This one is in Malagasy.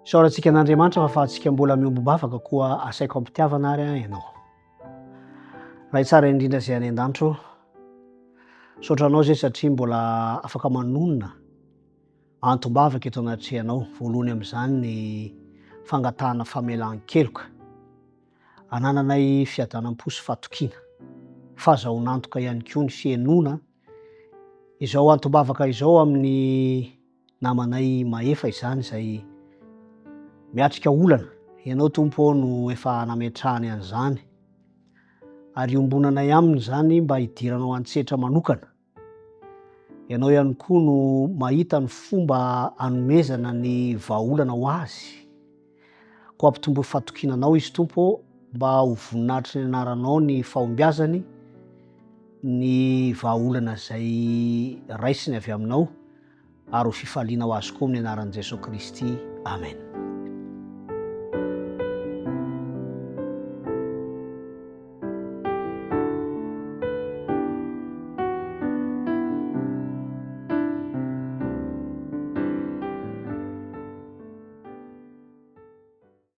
Isaorantsika an'Andriamanitra fa afahantsika mbola miombom-bavaka koa asaiko am-pitiavana ary ianao. Ray tsara indrindra izay any an-danitra ô, misaotra anao izay satria mbola afaka manonona antom-bavaka eto anatrehanao. Voalohany amin'izany ny fangatahana famelan-keloka. Anananay fiadanam-po sy fatokiana. Fahazahoan'antoka ihany koa ny fihenoana izao antom-bavaka izao amin'ny namanay Mahefa izany izay miatrika olana. Ianao Tompo ô no efa nametrahany an'izany ary iombonanay aminy izany mba hidiranao an-tsetra manokana. Ianao ihany koa no mahita ny fomba hanomezana ny vahaolana ho azy. Koa ampitomboy fatokiana Anao izy Tompo ô, mba ho voninahitry ny anaranao ny fahombiazany, ny vahaolana izay raisiny avy aminao, ary ho fifaliana ho azy koa amin'ny anaran'i Jesoa Kristy. Amen.